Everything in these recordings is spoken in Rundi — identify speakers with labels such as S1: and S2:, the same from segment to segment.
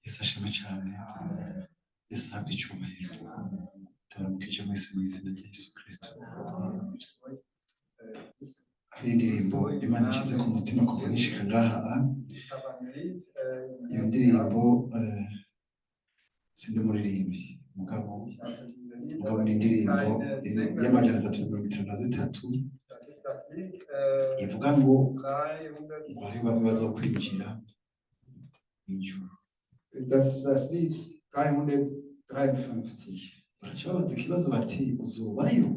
S1: Yesu ashimwe cyane. Yesu ahabwe icyubahiro. Ndabaramukije mwese mu izina rya Yesu Kristo. Hari indirimbo Imana ishyize ku mutima kuva nishika ngaha. Iyo ndirimbo, sindi umuririmbyi, mugabo ni indirimbo y'353 ivuga ngo hari bamwe bazokwinjira mw'ijuru.
S2: Das ist das Lied 353.
S1: Baraca babaza ikibazo bati: "Uzobayo?"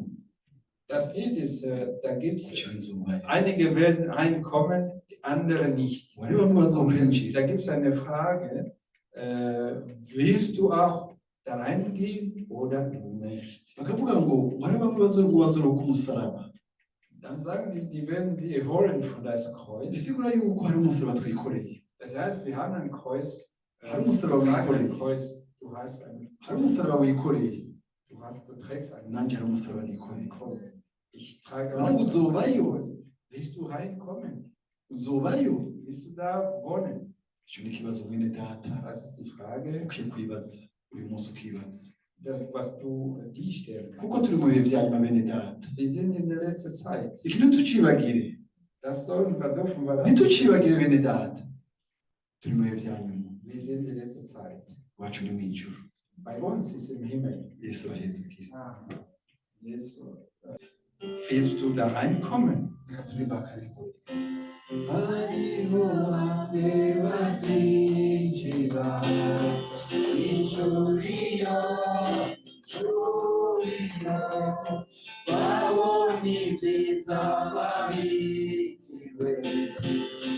S2: Das Lied ist, da gibt es,
S1: Jewe nzobayo.
S2: Einige werden reinkommen, die anderen nicht.
S1: Ngo hari bamwe bazokwinjira.
S2: Da gibt es eine Frage, willst du auch da reingehen oder nicht?
S1: Bakavuga ngo hari bamwe ngo bazoroka umusaraba.
S2: Dann sagen die, die werden sie holen von das Kreuz.
S1: Bisigura yuko hari umusaraba twikoreye.
S2: Das heißt, wir haben ein Kreuz,
S1: Hari umusaraba
S2: wir tragen ein
S1: wikoreye.
S2: Kreuz, du hast ein,
S1: Hari umusaraba wikoreye.
S2: Du trägst ein
S1: Nanjye hari umusaraba nikoreye.
S2: Kreuz. Ich trage
S1: None
S2: auch
S1: ngo
S2: ein
S1: uzobayo?
S2: Kreuz. Willst du reinkommen?
S1: Uzobayo?
S2: Willst du da wohnen?
S1: Icyo ni ikibazo, mwene data,
S2: Das ist die Frage,
S1: ukwiye kwibaza uyu munsi, ukibaza
S2: was du die stellen kannst.
S1: Kuko turi mu bihe vya nyuma, bene data.
S2: Wir sind in der letzten Zeit.
S1: Iki ntitucibagire.
S2: Das sollen wir, dürfen wir das nicht
S1: Ntitucibagire,
S2: vergessen.
S1: bene data, turi mu bihe vya nyuma.
S2: Wir sind in der letzten Zeit.
S1: Iwacu ni mu ijuru.
S2: Bei uns ist im Himmel.
S1: Yesu ahezagire.
S2: Jesus. Willst du da reinkommen?
S1: Reka turirimbe akaririmbo. Hariho bamwe bazinjira ijuru iyo, ijuru iyo, babonye ibyiza babikiwe.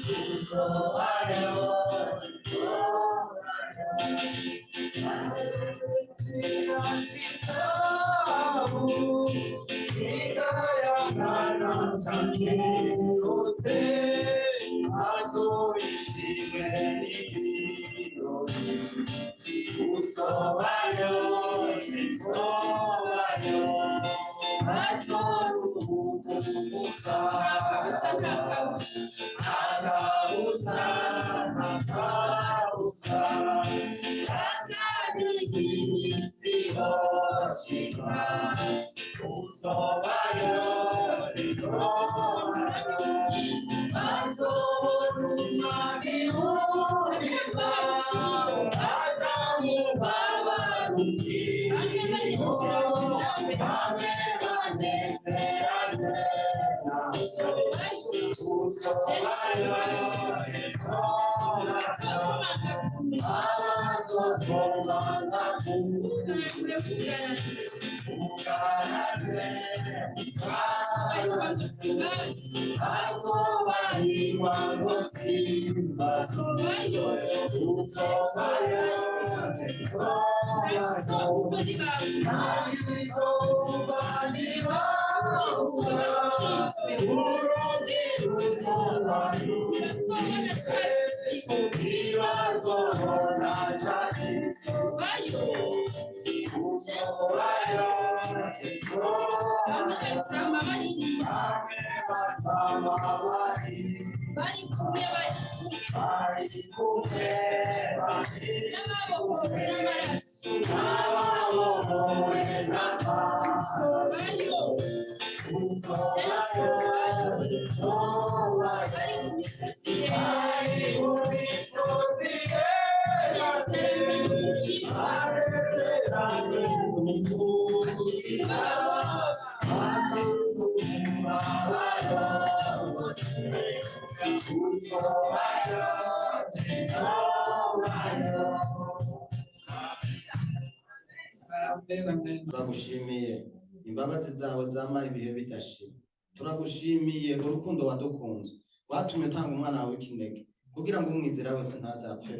S1: Tuzobayo, tuzobayo. Kitabu kigayangana cyane rwose, azoishime n'ibirori. Uzobayo, tuzobayo, azoruhuka umusaraba, akabuza, akabuza, akabigiziro cyiza. Uzobayo, uzobayo, azobona umwami w'ubwiza, Adamu babarukiho, bamwe banezeranywe nawe. Uzobayo, uzobayo, abazokomanga ku ugaragwe, azobarirwa ngo simbazo. Uzobayo, uzobayo, nibavuga urugi ruzoba rwuzuye, ntibazobona cya gisozi. Uzobayo, bamwe bazaba bari
S3: Bari kumwe, bari kumwe
S2: bari kumwe, bari
S3: n'ababohowe n'amaraso.
S2: N'ababohowe n'amaraso.
S3: Bayo.
S2: Uzobayo, uzobayo,
S3: Bari ku misozi
S2: bari
S3: yera.
S2: ku misozi yera.
S3: Banezeranywe n'Umukiza.
S2: Banezeranywe n'Umukiza. Bakize umubabaro wose. Uzobayo, tuzobayo. Amen, amen.
S4: Turagushimiye imbabazi zawe zama ibihe bidashira. Turagushimiye urukundo wadukunze, watumye utanga umwana wawe w'ikinege kugira ngo umwizera wese ntazapfe,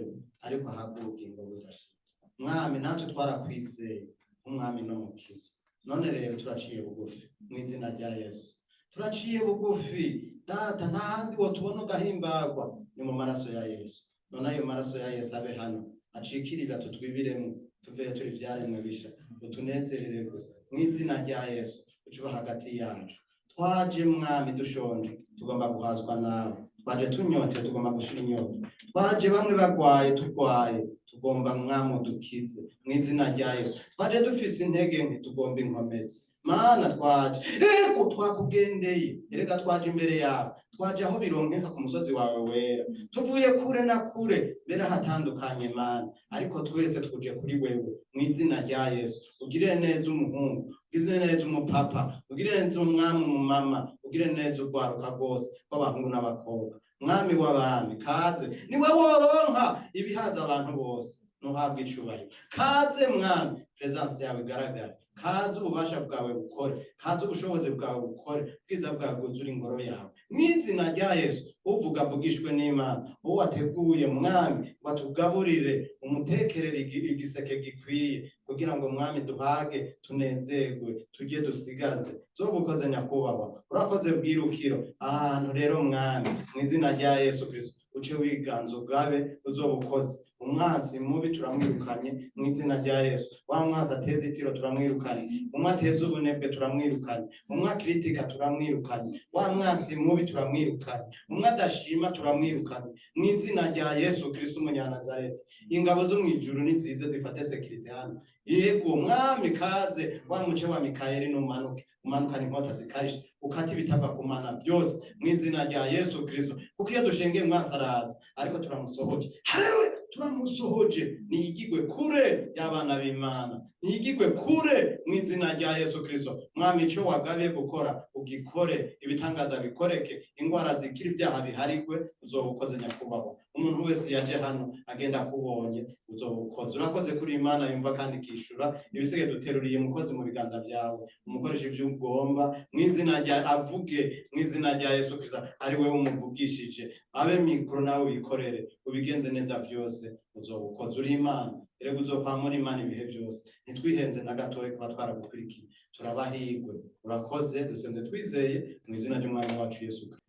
S4: ariko ahabwe ubugingo budashira. Mwami, natwe twarakwizeye nk'umwami n'umukiza. None rero turaciye bugufi mu izina rya Yesu, turaciye bugufi, Data. Nta handi wotubona ugahimbagwa, ni mu maraso ya Yesu. None ayo maraso ya Yesu abe hano, acikire ibibato, twibiremo, tuveyo turi ivyaremwe bisha, utunezererwe mu izina rya Yesu. Ucuba hagati yacu. Twaje, Mwami, dushonje, tugomba guhazwa nawe. Twaje tunyotewe, tugomba gushira inyota. Twaje bamwe bagwaye, turwaye, tugomba, Mwami, udukize mu izina rya Yesu. Twaje dufise intege nke, tugomba inkomezi. Mana, twaje, ego, twakugendeye. Erega twaje imbere yawe, twaje aho bironkeka ku musozi wawe wera. Tuvuye kure na kure, mbere ahatandukanye, Mana, ariko twese tuje kuri wewe mu izina rya Yesu. Ugirire neza umuhungu, ugirire neza umupapa, ugirire neza umwami, umumama, ugirire neza urwaruka rwose rw'abahungu n'abakobwa. Mwami w'abami, kaze. Niwe woronka ibihaza abantu bose, ntuhabwe icubahiro. Kaze, Mwami, presence yawe igaragare. Kaze, ububasha bwawe bukore. Kaze, ubushobozi bwawe bukore. Ubwiza bwawe bwuzure ingoro yawe mu izina rya Yesu. Uvuga avugishwe n'Imana. Uwo wateguye, Mwami, watugaburire, umutekerere igiseke gikwiye kugira ngo, Mwami, duhage, tunezerwe, tujye dusigaze. Zobukoze, Nyakubahwa. Urakoze, bwirukiro ahantu rero, Mwami, mu izina rya Yesu Kristo, uce wiganza ugabe. Uzobukoze. Umwansi mubi turamwirukanye mu izina rya Yesu. Wa mwansi ateza itiro turamwirukanye. Umwe ateza ubunebwe turamwirukanye. Umwe akritika turamwirukanye. Wa mwansi mubi turamwirukanye. Umwe adashima turamwirukanye mu izina rya Yesu Kristo umunyanazareti. Ingabo zo mu ijuru ni nziza, zifate sécurité hano. Yego, Mwami, kaze. Wa muce wa Mikayeli numanuke, umanukane inkota zikarishe, ukate ibitava ku Mana byose mu izina rya Yesu Kristo. Kuko iyo dushengeye, umwansi araza, ariko turamusohoje. Haleluya, turamusohoje. Niyigigwe kure y'abana b'Imana, niyigigwe kure mu izina rya Yesu Kristo. Mwami, ico wagabiye gukora ugikore, ibitangaza bikoreke, ingwara zikira, ibyaha biharigwe. Uzoba ukoze, Nyakubahwa. Umuntu wese yaje hano agenda akubonye. Uzoba ukoze. Urakoze kuri Imana yumva kandi ikishura. Ibisigaye duteruriye umukozi mu biganza byawe, umukoresha ibyo ugomba mu izina rya, avuge mu izina rya Yesu Kristo, ari wewe umuvugishije. Abe micro, nawe wikorere, ubigenze neza byose. Uzoba ukoze. Uri Imana. Erega uzokwamura Imana ibihe byose. Ntitwihenze na gatoya kuba twaragukurikiye. Turabahirwe. Urakoze. Dusenze twizeye mu izina ry'Umwami wacu Yesu Kristo.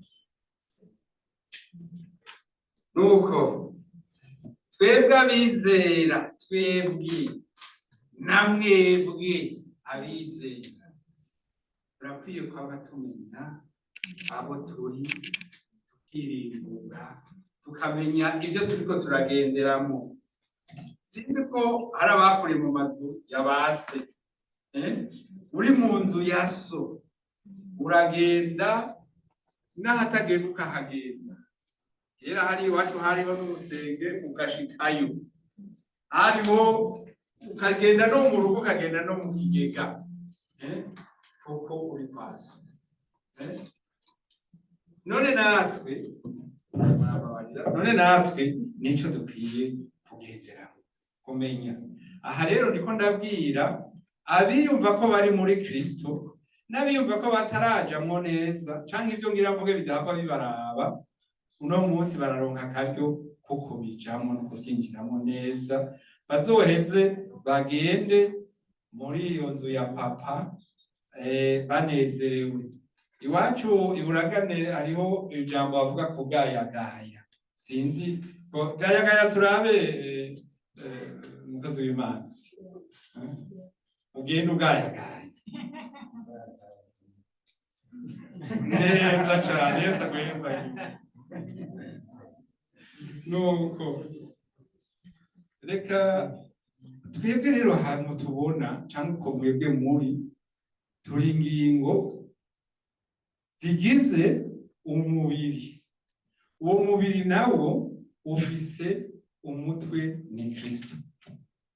S5: Nuko twebwe abizera, twebwe na mwebwe abizera, turakwiye kwaba tumenya abo turi, tukirimbura, tukamenya ibyo turiko turagenderamo. Sinzi ko hari abakuriye mu mazu ya ba se, eh? Uri mu nzu ya so, uragenda n'ahatagenda ukahagenda. Kera hari iwacu hariho n'urusenge, ugashikayo, hariho ukagenda no mu rugo, ukagenda no mu kigega, eh? Kuko uri kwaso, eh? None natwe, murababarira, none natwe nico dukwiye kugenderaho, kumenya. Aha rero niko ndabwira abiyumva ko bari muri Kristo n'abiyumva ko batarajamwo neza, canke ivyo ngira mvuge bidahava bibaraba. Uno munsi bararonka akaryo ko kubijamwo no kuvyinjiramo neza, bazoheze bagende muri iyo nzu ya papa banezerewe. Iwacu iburagane hariho ijambo bavuga kugayagaya. Sinzi ko gayagaya turabe, umukozi w'Imana. Ugenda ugayagaya neza cane. Yesu aguheza. Nuko reka twebwe rero ahantu tubona cyangwa uko mwebwe muri, turi ingingo zigize umubiri. Uwo mubiri nawo ufise umutwe, ni Kristo.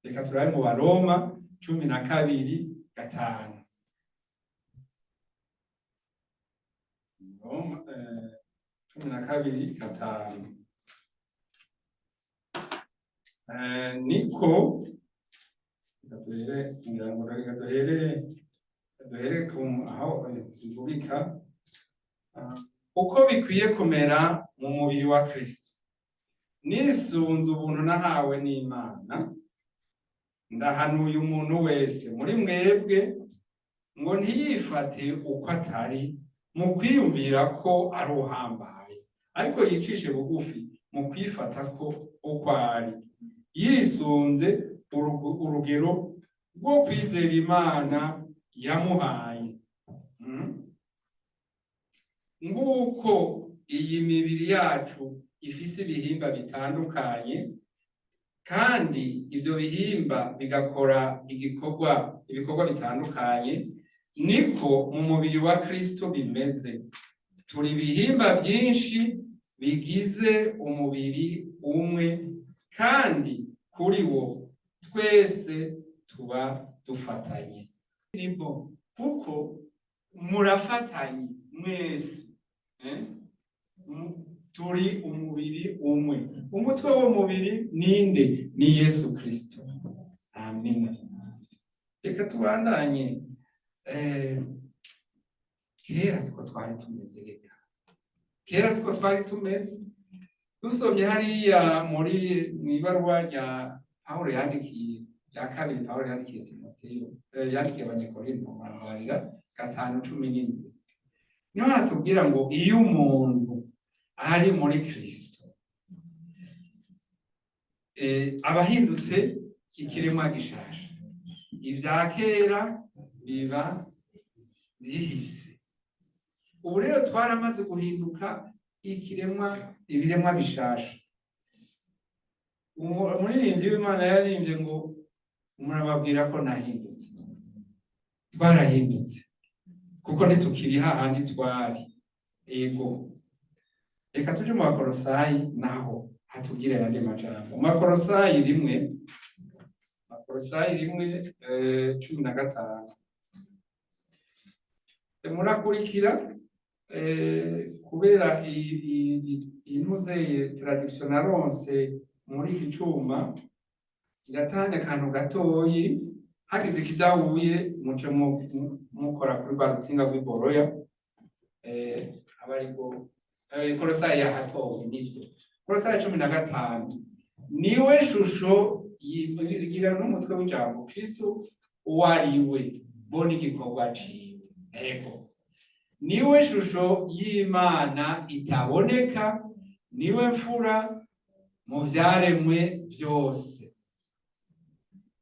S5: Reka turabe mu Baroma 12:5. Roma 12:5. Niko reka duhere, ngira ngo reka duhere ku aho tuvugika. Uko bikwiye kumera mu mubiri wa Kristo: nisunze ubuntu nahawe n'Imana, ndahanuye umuntu wese muri mwebwe ngo ntiyifate uko atari mu kwiyumvira ko ari uhambaye, ariko yicishe bugufi mu kwifata ko uko ari, yisunze urugero rwo kwizera Imana yamuhaye. Nguko iyi mibiri yacu ifise ibihimba bitandukanye, kandi ivyo bihimba bigakora ibikorwa bitandukanye, niko mu mubiri wa Kristo bimeze. Turi ibihimba byinshi bigize umubiri umwe, kandi kuri wo twese tuba dufatanye. Nibo kuko murafatanye mwese, eh? Turi umubiri umwe. Umutwe w'umubiri ninde? Ni Yesu Kristo. Amina. Reka tubandanye. Kera siko twari tumeze, reka kera siko twari tumeze. Dusomye hariya muri mw'ibaruwa rya Pawulo yandikiye, rya kabiri Pawulo yandikiye Timoteyo, yandikiye Abanyekorinto, murambarira, 5:17, niho hatubwira ngo iyo umuntu ari muri Kristo, aba ahindutse ikiremwa gishasha, ivya kera biba bihise. Ubu rero twaramaze guhinduka ibiremwa bishasha. Umuririmbyi w'Imana yaririmbye ngo murababwira ko nahindutse. Twarahindutse kuko ntitukiri hahandi twari. Ego, reka tuje mu Bakorosayi, naho hatubwira ayandi majambo. Mu Bakorosayi 1, Bakorosayi 1:15. Murakurikira, kubera iyi ntuzeye traduction naronse muri iki cuma iratanga akantu gatoyi, hagize ikidahuye muce mukora kuri rwa rutsinga rw'iboroya. Aba ariko Kolosayi yahatowe nivyo. Kolosayi 15, niwe shusho igira n'umutwe w'ijambo Kristo uwo ari we, bo n'igikorwa ciwe. Ego, niwe shusho y'Imana itaboneka, niwe mfura mu vyaremwe vyose,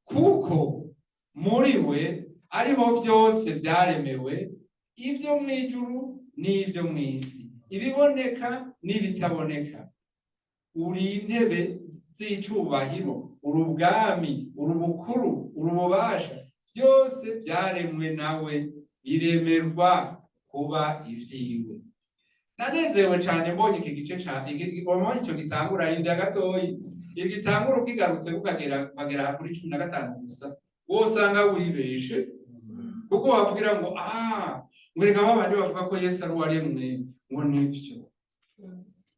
S5: kuko muri we ariho vyose vyaremewe, ivyo mw'ijuru n'ivyo mw'isi, ibiboneka n'ibitaboneka. Uri intebe z'icubahiro, uri ubwami, uri ubukuru, uri ububasha, byose vyaremwe nawe, biremerwa kuba ivyiwe. Nanezerewe cane mbonye iki gice ca mbonye ico gitangura inda gatoyi, igitangura ukigarutse ukagera kuri 15 gusa, wosanga wibeshe, kuko wabwira ngo ngo reka babandi bavuga ko Yesu ari uwaremwe, ngo nivyo.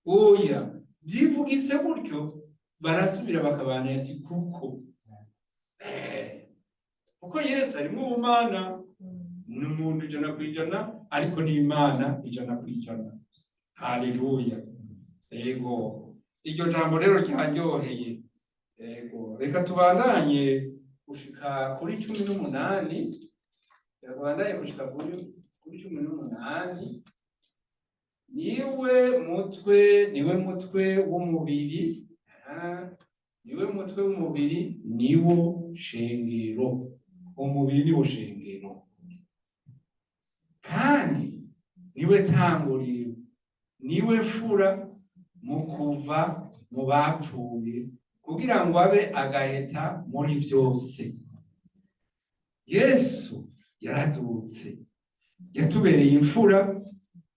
S5: Oya, byivugitse gutyo, barasubira bakabana ati kuko Yesu arimo ubumana, ni umuntu 100%, ariko ni Imana 100%. Haleluya. Ego, iryo jambo rero ryanyoheye. Ego, reka tubandanye gushika kuri 18. Tubandanye gushika kuri 18. Niwe mutwe, niwe mutwe w'umubiri, niwe mutwe w'umubiri, niwo shengero. Umubiri niwo shengero, kandi niwe tanguriro, niwe mfura mu kuva mu bapfuye, kugira ngo abe agaheta muri vyose. Yesu yarazutse, yatubereye imfura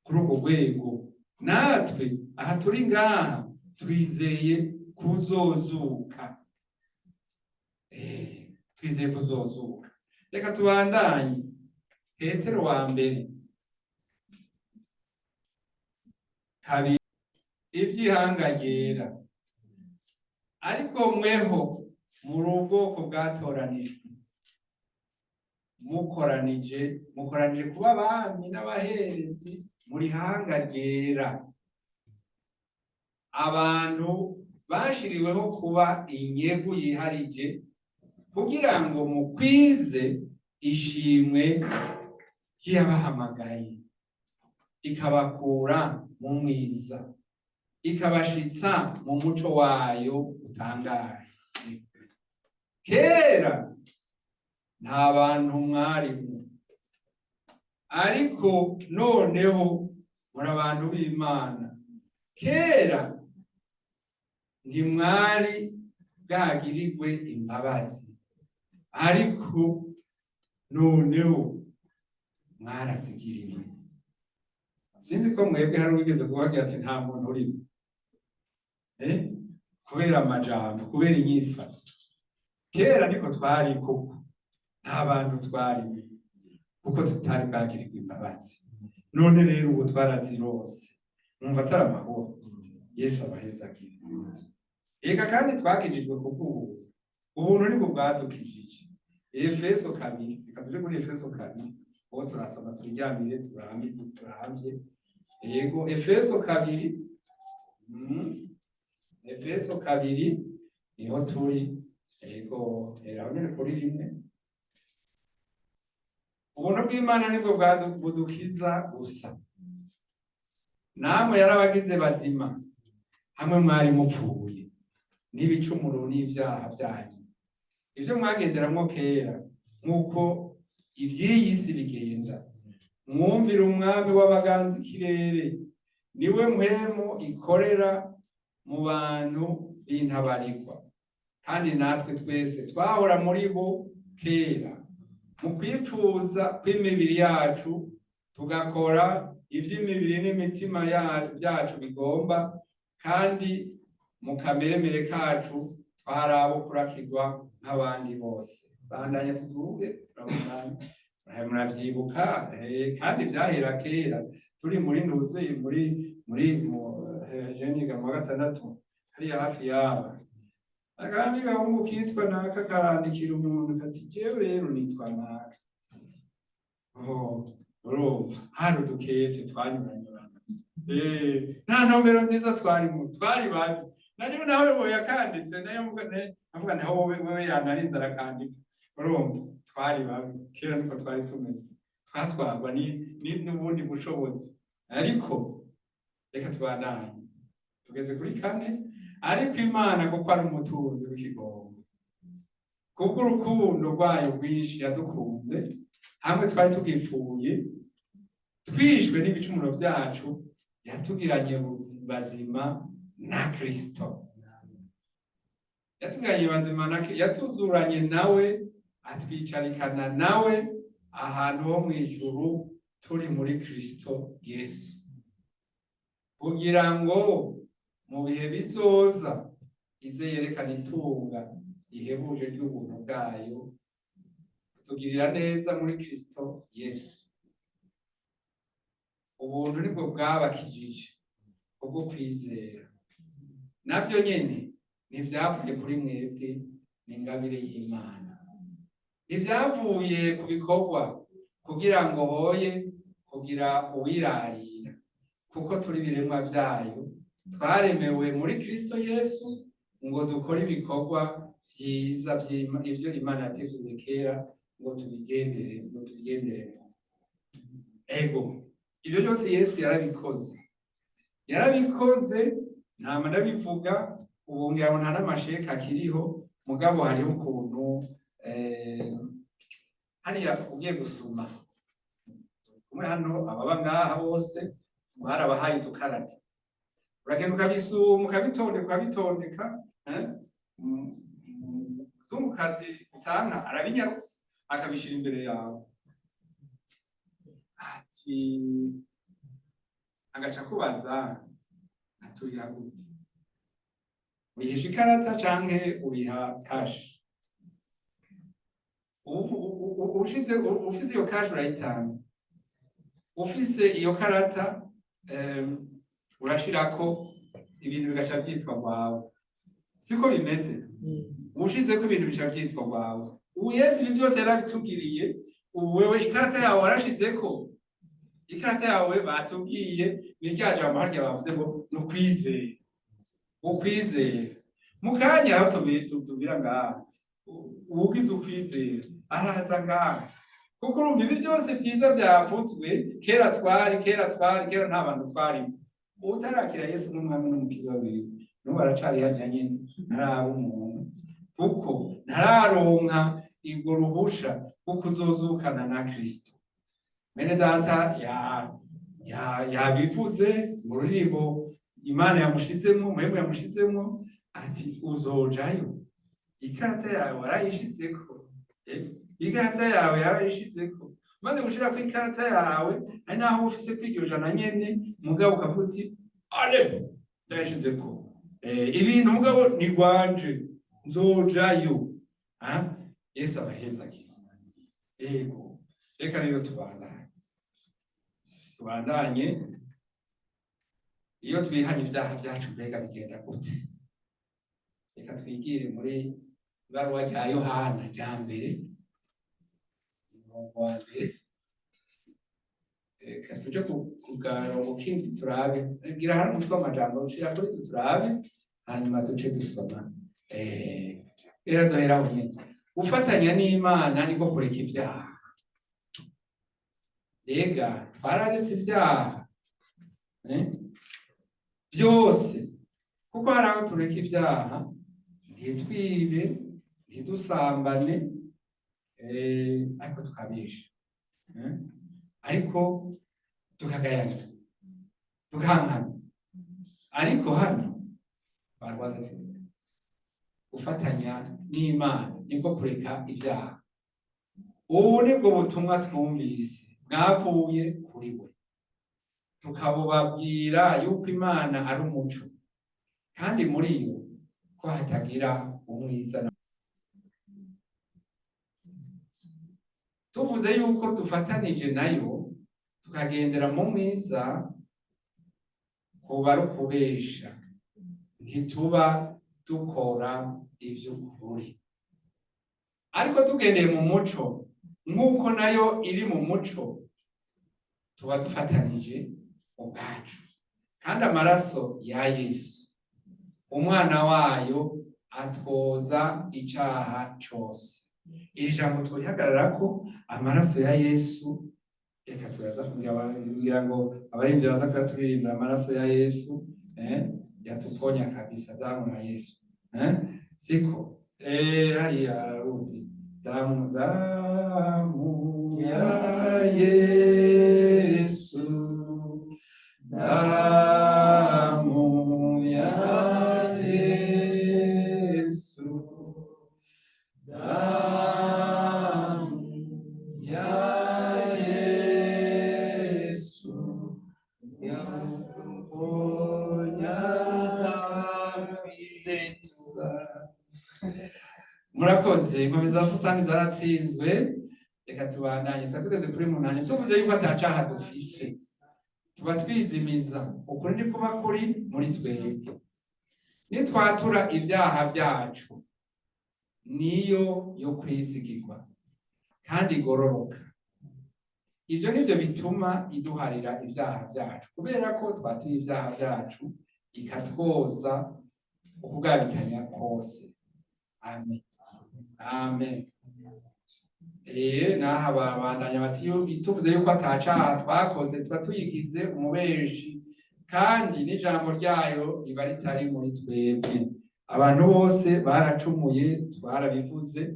S5: kuri urwo rwego. Natwe aha turi ngaha twizeye kuzozuka. Twizeye kuzozuka. Reka tubandanye. Petero wa mbere 2, ivy'ihangagera. Ariko mweho muri ubwoko bwatoranijwe, mukoranije kuba abami n'abaherezi muri hanga ryera, abantu bashiriweho kuba inyegu yiharije, kugira ngo mukwize ishimwe ry'abahamagaye, ikabakura mu mwiza, ikabashitsa mu muco wayo utangaje. Kera nta bantu mwarimo, ariko noneho muri abantu b'Imana. Kera ntimwari bwagirirwe imbabazi, ariko noneho mwarazigiriwe. Sinzi ko mwebwe hari uwigeze kubagira ati nta muntu urimo, kubera amajambo, kubera inyifato. Kera niko twari koko, nta bantu twari, kuko tutari bwagirirwa imbabazi. None rero ubu twarazirose, mwumva atari amahoro? Yesu abahezagire. Eka kandi twakijijwe kubw'ubuntu, ubuntu nibwo bwadukijije. Efeso 2, reka tuje kuri Efeso 2, uwo turasoma turyamire, turambize, turambye. Yego, Efeso 2, Efeso 2 niho turi. Yego, aho nyene kuri 1. Ubuntu bw'Imana nibwo budukiza gusa. Namwe yarabagize bazima hamwe mwari mupfuye n'ibicumuro n'ivyaha byanyu, ivyo mwagenderamwo kera nk'uko ivy'iyi si bigenda, mwumvira umwami w'abaganza ikirere, niwe mpwemu ikorera mu bantu b'intabarigwa. Kandi natwe twese twahora muri bo kera, mu kwipfuza kw'imibiri yacu, tugakora ivy'imibiri n'imitima byacu bigomba, kandi mu kameremere kacu twari abo kurakirwa nk'abandi bose. Bandanya tuvuge, muravyibuka, kandi vyahera kera turi muri ntuze, muri je niga mu wa gatandatu hariya hafi yaba. Akandi gahungu kitwa naka karandikira umuntu kati jewe rero nitwa naka. Oh, urumva hari udukete twanyuranyurana. Nta ntumbero nziza twarimo, twari babi. Nariyo nawe we yakanditse, nayo avuga naho wewe yanarinze arakandika. Urumva twari babi kera, niko twari tumeze, twatwarwa n'ubundi bushobozi. Ariko reka tubandanye, tugeze kuri 4. Ariko Imana, kuko ari umutunzi w'ikigongo, kubw'urukundo rwayo rwinshi yadukunze, hamwe twari tugipfuye twishwe n'ibicumuro byacu, yatugiranye bazima na Kristo. Yatugiranye bazima na yatuzuranye nawe, atwicarikana nawe ahantu ho mu ijuru turi muri Kristo Yesu, kugira ngo mu bihe bizoza ize yerekana itunga rihebuje ry'ubuntu bwayo, kutugirira neza muri Kristo Yesu. Ubuntu nibwo bwabakijije kubwo kwizera, navyo nyene ntivyavuye kuri mwebwe, ni ingabire y'Imana. Ntivyavuye ku bikorwa, kugira ngo hoye kugira uwirarira, kuko turi ibiremwa vyayo, twaremewe muri Kristo Yesu ngo dukore ibikorwa vyiza ivyo Imana yateguye kera ngo tubigendere, ngo tubigenderemo. Ego, ivyo byose Yesu yarabikoze, yarabikoze. Ntama ndabivuga ubu, ngira ngo nta n'amasheka akiriho, mugabo hariho ukuntu hariya ugiye gusuma kumwe hano, ababa ngaha bose mwarabahaye udukarata, uragenda ukabisuma, ukabitondeka, ukabitondeka. Umuzungukazi utanka arabinyarutse akabishira imbere yawe, ati agaca kubaza aturiha gute, urihisha ikarata canke uriha cash? Ushize ufise iyo cash urayitanga, ufise iyo karata urashirako ibintu bigaca vyitwa rwawe. Siko bimeze? Ushizeko ibintu bica vyitwa rwawe. Ubu Yesu ibi byose yarabitugiriye. Ubu wewe ikarata yawe warashizeko, ikarata yawe batubwiye ni rya jambo harya bavuze ngo ni ukwizera, ukwizera. Mu kanya aho tubwira ngaha, uwugize ukwizera araza ngaha, kuko urumva ibi byose byiza byavuzwe kera, twari kera, twari kera nta bantu twarimo. Utarakira Yesu nk'umwami n'umukiza wiwe n'ubu aracari harya nyene, ntaraba umuntu, kuko ntararonka urwo ruhusha kuko uzozukana na Kristo. Mwene data yabivuze mu ruririmbo. Imana yamushizemo, Muhemu yamushizemo, ati uzojayo, ikarata yawe warayishizeko, ikarata yawe yarayishizeko. Maze gushirako ikarata yawe, ari naho ufise kwiryo jana nyene, mugabo ukavuga uti ale ndayishizeko, ibintu mugabo ni gwanje, nzojayo. Yesu abahezagire. Ego, reka rero tubandanye. Iyo twihanye ibyaha byacu, mbega bigenda gute? Reka twigire muri ibaruwa rya Yohana rya mbere, umurongo wa mbere. Reka tuje ku karongo kindi turabe, gira hano umutwe w'amajambo ushira kuri tu turabe, hanyuma duce dusoma. Rero duhera aho nyene. Gufatanya n'Imana niko kureka ibyaha. Mbega twararetse ibyaha byose? Kuko hari aho tureka ibyaha, ntitwibe, ntidusambane, ariko tukabisha, ariko tukagayana, tukankana. Ariko hano barwaza ati gufatanya n'Imana niko kureka ibyaha. Ubu nibwo butumwa twumvise bwavuye kuri we, tukabubabwira yuko Imana ari umuco, kandi muri yo ko hatagira umwiza. Tuvuze yuko dufatanije nayo tukagendera mu mwiza, kuba ari ukubesha, ntituba dukora ivy'ukuri. Ariko tugendeye mu muco nk'uko nayo iri mu muco, tuba dufatanije ubwacu, kandi amaraso ya Yesu umwana wayo atwoza icaha cose. Iri jambo tworihagararako, amaraso ya Yesu. Reka turaza kugira ngo abaririmbyi baza kuyaturirimbira. Amaraso ya Yesu yatuponya kabisa, damu ya Yesu, siko hariya aruzi damu, damu ya Yesu, damu ya Yesu, damu ya Yesu yatuponya kabisa. Murakoze. Inkomezi za Satani zaratsinzwe. Reka tubandanye, tuba tugeze kuri 8. Tuvuze yuko atacaha dufise, tuba twizimiza, ukuri ni kuba kuri muri twebwe. Nitwatura ibyaha byacu, niyo yo kwizigirwa kandi igororoka. Ivyo nivyo bituma iduharira ibyaha byacu, kubera ko twatuye ibyaha byacu, ikatwoza ukugabitanya kose. Amen, amen. Naha babandanya bati tuvuze yuko atacaha twakoze, tuba tuyigize umubeshi, kandi n'ijambo ryayo riba ritari muri twebwe. Abantu bose baracumuye, twarabivuze,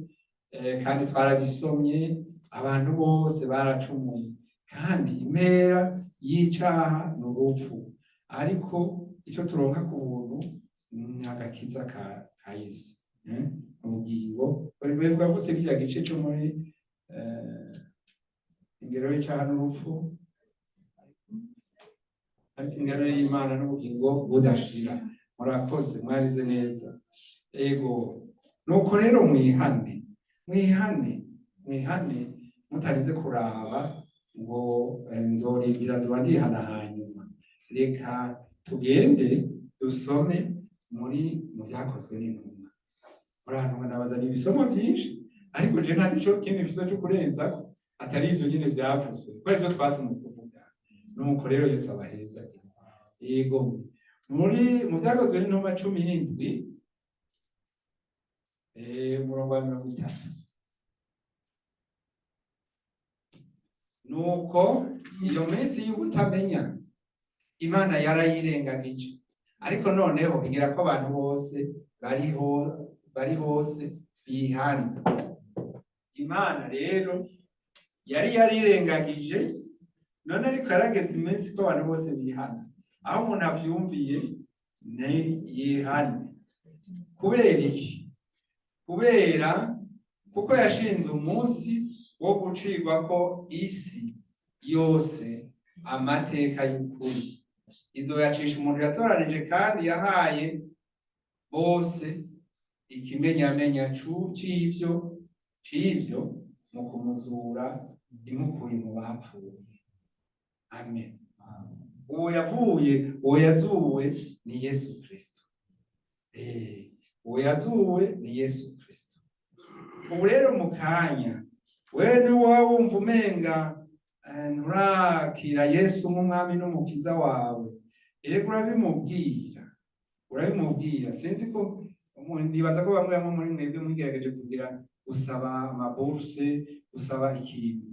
S5: kandi twarabisomye. Abantu bose baracumuye, kandi impera y'icaha ni urupfu, ariko icyo turonka ku buntu ni agakiza ka Yesu, ubugingo. Bivuga gute kirya gice cyo muri ingero y'icaha n'urupfu, ariko ingero y'Imana n'ubugingo budashira? Murakoze, mwarize neza. Ego, nuko rero mwihane, mwihane, mwihane, mutarize kuraba ngo nzorindira nzoba ndihana hanyuma. Reka tugende dusome muri mu Byakozwe n'Intumwa. Muri hano nabazana ibisomo byinshi, ariko je nta nico kindi mfise cyo kurenza atari ivyo nyine vyavuzwe, kuko arivyo twatumwe kuvuga. Nuko rero Yesu abaheza. Yego, muri mu Byakozwe n'Intumwa 17, umurongo wa 30. Nuko iyo minsi y'ubutamenya Imana yarayirengagije, ariko noneho igira ko abantu bose bari hose bihana. Imana rero yari yarirengagije None ariko yarageze iminsi ko abantu bose bihana. Aho umuntu avyumviye ni yihane. Kubera iki? Kubera kuko yashinze umunsi wo gucirwa ko isi yose amateka y'ukuri. Izoyacisha umuntu yatoranije kandi yahaye bose ikimenyamenya c'ivyo mu kumuzura imukuye mu bapfuye. Amen. Uwo yavuye, uwo yazuwe ni Yesu Kristo. Uwo yazuwe ni Yesu Kristo. Ubu rero mu kanya, wewe ni wowe wumva umenga nturakira Yesu nk'umwami n'umukiza wawe, erega urabimubwira, urabimubwira. Sinzi ko nibaza ko bamwe bamwe muri mwebwe mwigerageje kugira gusaba amaburse, gusaba ikintu,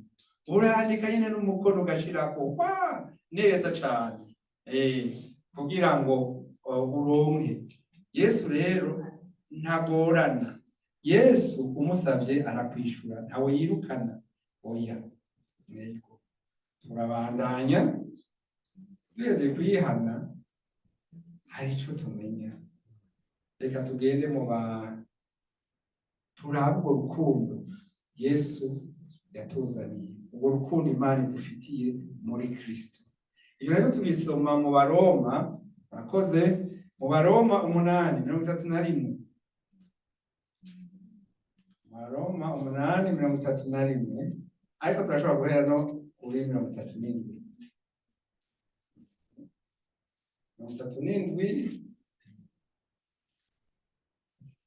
S5: urandika nyine n'umukono ugashirako wa neza cane, kugira ngo uronke. Yesu rero ntagorana. Yesu umusavye arakwishura, ntawe yirukana, oya. Yego, turabandanya duhejeje kuyihana, hari ico tumenya. Reka tugende mu ba turabe urwo rukundo Yesu yatuzaniye, urwo rukundo Imana idufitiye muri Kristo. Ibyo rero tubisoma mu Baroma, murakoze, mu Baroma 8:31. Mu Baroma 8:31, ariko turashobora guhera no kuri 37. 37,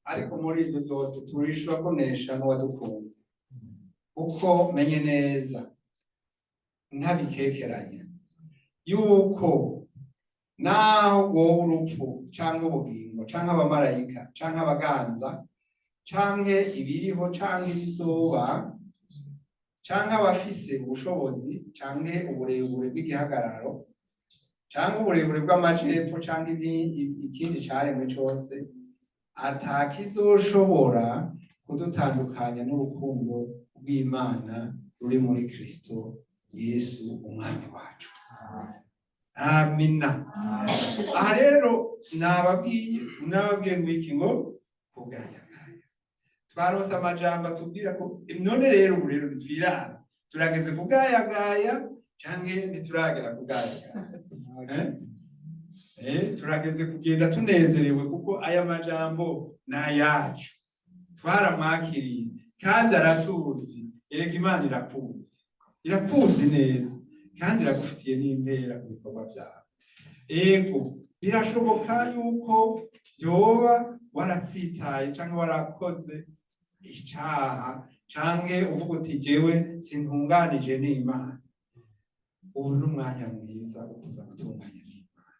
S5: ariko muri ivyo vyose turishwa kunesha n'uwadukunze, kuko menye neza ntabikekeranya yuko naho wowe urupfu canke ubugingo canke abamarayika canke abaganza canke ibiriho canke ibizoba canke abafise ubushobozi canke uburebure bw'igihagararo canke uburebure bw'amajepfo canke ikindi caremwe cose atakizoshobora kudutandukanya n'urukundo rw'Imana ruri muri Kristo Yesu umwami wacu. Amina. Aha rero nababwiye ngo iki, ngo kugayagaya. Twaronse amajambo atubwira ko none rero ubu rero ntitwirara, turageze kugayagaya canke ntituragera kugayagaya. Turageze kugenda tunezerewe kuko aya majambo ni ayacu, twaramwakiriye kandi aratuzi. Erega Imana irakuzi, irakuzi neza kandi iragufitiye n'impera ku bikorwa byawe. Ego, birashoboka yuko vyoba waratsitaye canke warakoze icaha canke uvuga uti jewe sintunganije n'Imana. Ubu ni umwanya mwiza wo kuza gutunganya n'Imana.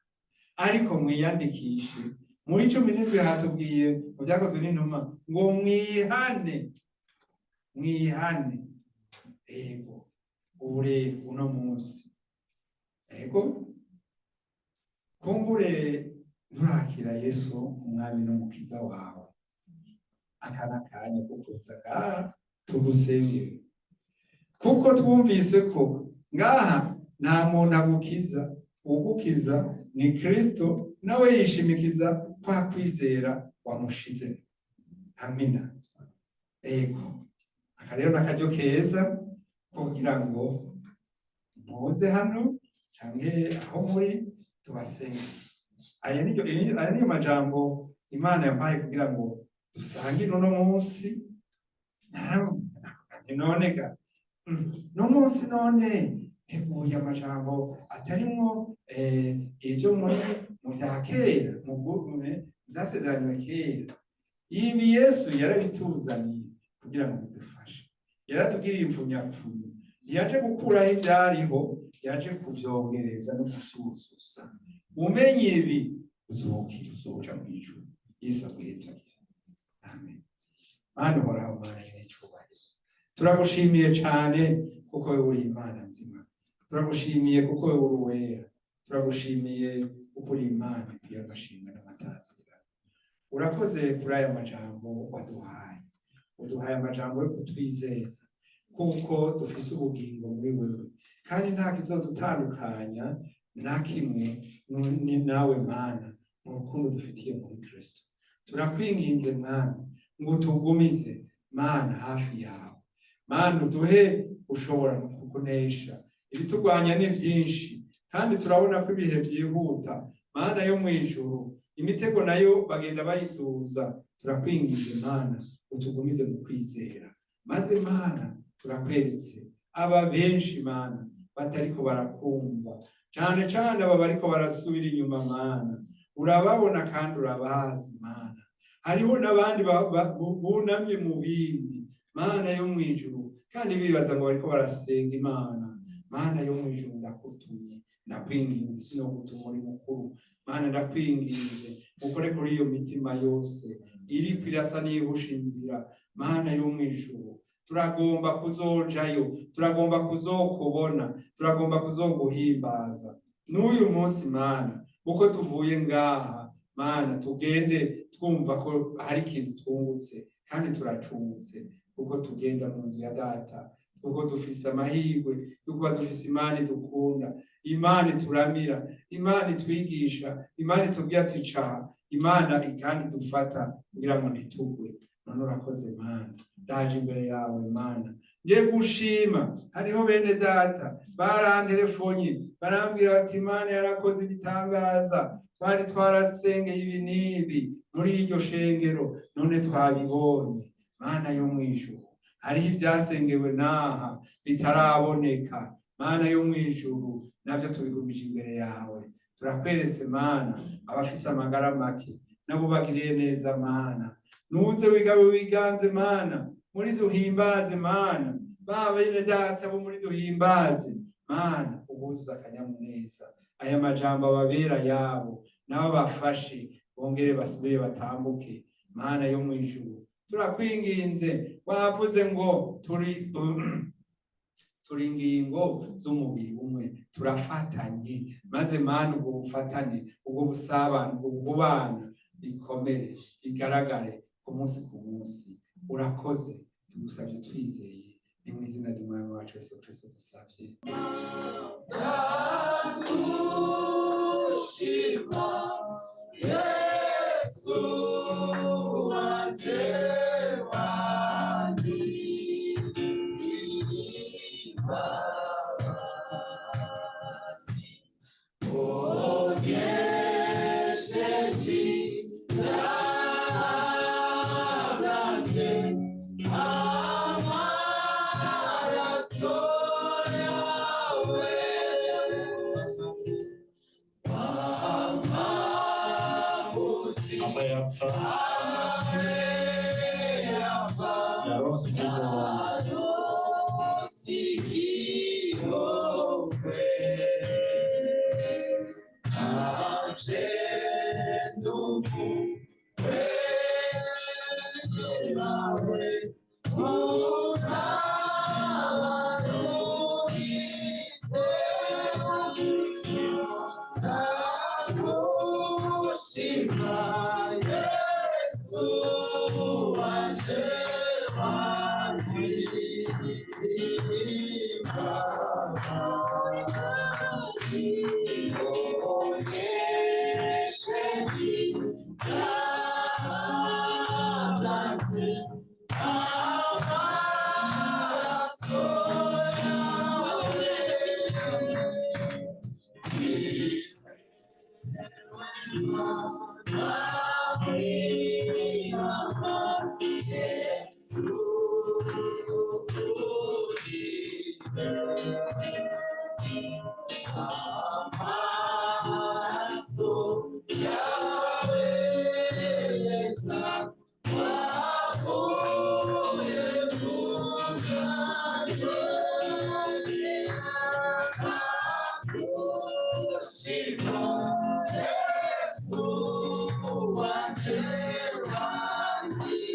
S5: Ariko mwiyandikishe muri 17 hatubwiye mu Byakozwe n'Intumwa ngo mwihane, mwihane. Ego, ubu rero uno munsi, ego, kumbure nturakira Yesu umwami n'umukiza wawe, aka ni akanya ko kuza ngaha tugusengere, kuko twumvise ko ngaha nta muntu agukiza, ugukiza ni Kristo, nawe yishimikiza kwa kwizera wamushize. Amina. Ego, aka rero n'akaryo keza kugira ngo muze hano canke aho muri tubasenge. Aya niyo majambo Imana yampaye kugira ngo dusangire uno munsi. None ga no munsi none nteguye amajambo atarimwo ibyo muri mu vya kera, mu vyasezeranywe kera. Ibi Yesu yarabituzaniye kugira ngo bidufashe. Yaratubwiriye impfunyapfunyo, ntiyaje gukuraho ivyariho, yaje kuvyongereza no kuvyuzuza. Umenye ibi uzokira, uzoja mw'ijuru. Yesu aguhezagire. Amen. Mana uhoraho, Mana nyir'icubahiro, turagushimiye cane kuko wewe uri Imana nzima. Turagushimiye kuko wewe uri uwera. Turagushimiye kuko uri Imana ikwiye agashimwe n'amatazira. Urakoze kuri aya majambo waduhaye. Uduhaye amajambo yo kutwizeza Kuko dufise ubugingo muri wewe, kandi nta kizodutandukanya na kimwe nawe Mana, mu rukundo dufitiye muri Kristo. Turakwinginze Mwami ngo utugumize Mana hafi yawe. Mana, uduhe ushobora no kukunesha. Ibiturwanya ni byinshi, kandi turabona ko ibihe byihuta. Mana yo mu ijuru, imitego nayo bagenda bayiduza. Turakwinginze Mana, utugumize mu kwizera. Maze Mana, turakweretse aba benshi Mana batariko barakumva, cane cane aba bariko barasubira inyuma. Mana, urababona kandi urabazi. Mana, hariho n'abandi bunamye mu bindi, Mana yo mu ijuru, kandi bibaza ngo bariko barasenga Imana. Mana yo mu ijuru, ndakutumye, ndakwinginze, sinogutuma uri mukuru. Mana, ndakwinginze ukore kuri iyo mitima yose iriko irasa n'ihusha inzira. Mana yo mu ijuru, turagomba kuzojayo, turagomba kuzokubona, turagomba kuzoguhimbaza. N'uyu munsi Mana, uko tuvuye ngaha Mana, tugende twumva ko hari ikintu twungutse kandi turacungutse, kuko tugenda mu nzu ya Data, kuko dufise amahirwe yo kuba dufise Imana idukunda, Imana ituramira, Imana itwigisha, Imana itubwira ati caha, Imana kandi idufata kugira ngo ntitugwe. None urakoze Mana. Ndaje imbere yawe Mana, nje gushima. Hariho bene data baranterefonye, barambwira bati: "Imana yarakoze ibitangaza. Twari twarasengeye ibi n'ibi muri iryo shengero, none twabibonye." Mana yo mu ijuru, hariho ibyasengewe n'aha bitaraboneka. Mana yo mu ijuru, nabyo tubigumije imbere yawe. Turakweretse Mana abafise amagara make, nabo bagiriye neza. Mana, nuze wigabe wiganze. Mana, muri Duhimbaze, Mana, ba bene data bo muri Duhimbaze, Mana, ubuzuza akanyamuneza. Aya majambo ababera yabo, nabo bafashe, bongere basubire batambuke. Mana yo mu ijuru, turakwinginze. Wavuze ngo turi ingingo z'umubiri umwe, turafatanye. Maze Mana, ubwo bufatane, ubwo busabane, ubwo bubana bikomere, bigaragare ku munsi ku munsi. Urakoze, tugusabye twizeye, ni mu izina ry'Umwami wacu Yesu Kristo dusabye.
S2: Ndagushima Yesu wanje, imbabazi wogesheje ibyaha byanje, amaraso yawe wamabuzi
S1: Aba yapfa
S2: ame yapfa
S1: yaronse ikigongo.
S2: yaronse ikigongwe. Nanje ndumuwe utaruhize. Ndagushima Yesu wanje, wangirira wogesheje ibyaha byanje, amaraso yawe. Shima Yesu wanje, wangirira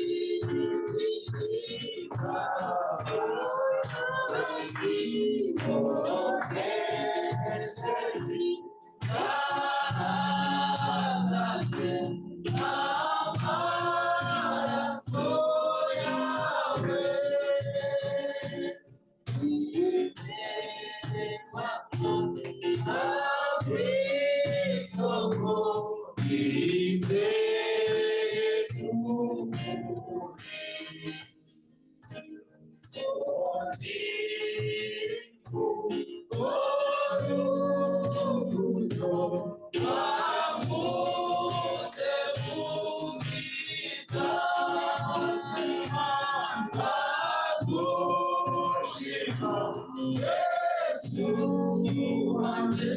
S2: wogesheje ibyaha byanje, amaraso yawe. Yesu wanje